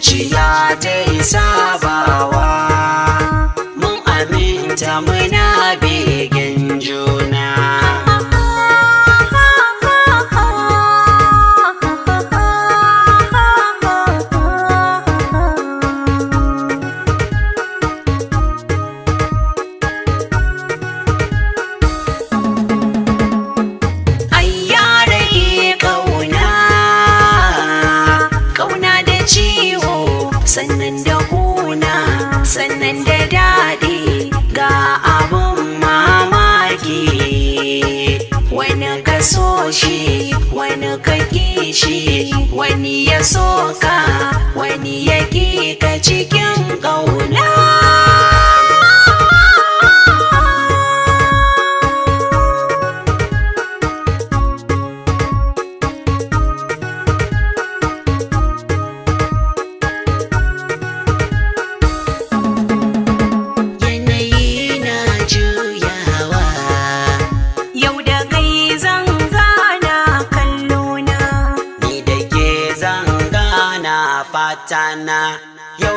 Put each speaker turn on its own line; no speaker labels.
Zuciya ta yi sabawa, mun aminta muna begen juna. Ai ya rage kauna, kauna da ciwo, sannan da kuna, sannan da daɗi, ga abun mamaki. Wani ka so shi, wani ka ƙi shi, wani ya so ka, wani ya ƙi ka cikin ƙauna. Yanayi na juyawa.
Yau da kai zan gana kallona.
Ni da ke zan gana fatana. Yau